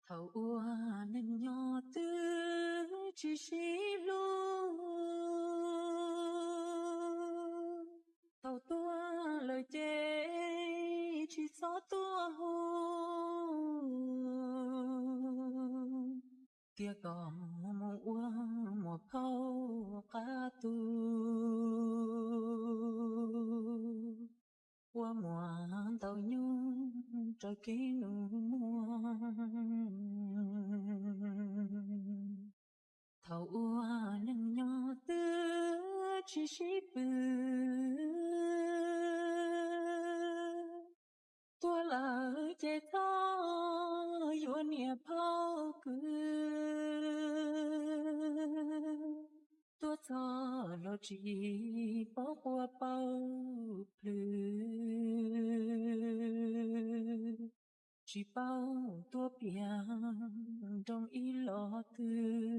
Thaum ua neej nyob twb tsis sib hlub, thaum tuag lawm ces tsis txhob tuaj hu, tiag kom mus ua muam phauj qab tu, ua muam ntaus nyuj raws kev nus muag. Thaum ua neej nyob twb tsis sib pw, tuag lawm ces txhob yuav niam phauj kwv, tuag txog los tsis paub quaj paub plhws, tsis paub tuaj piav nroo ib los twg.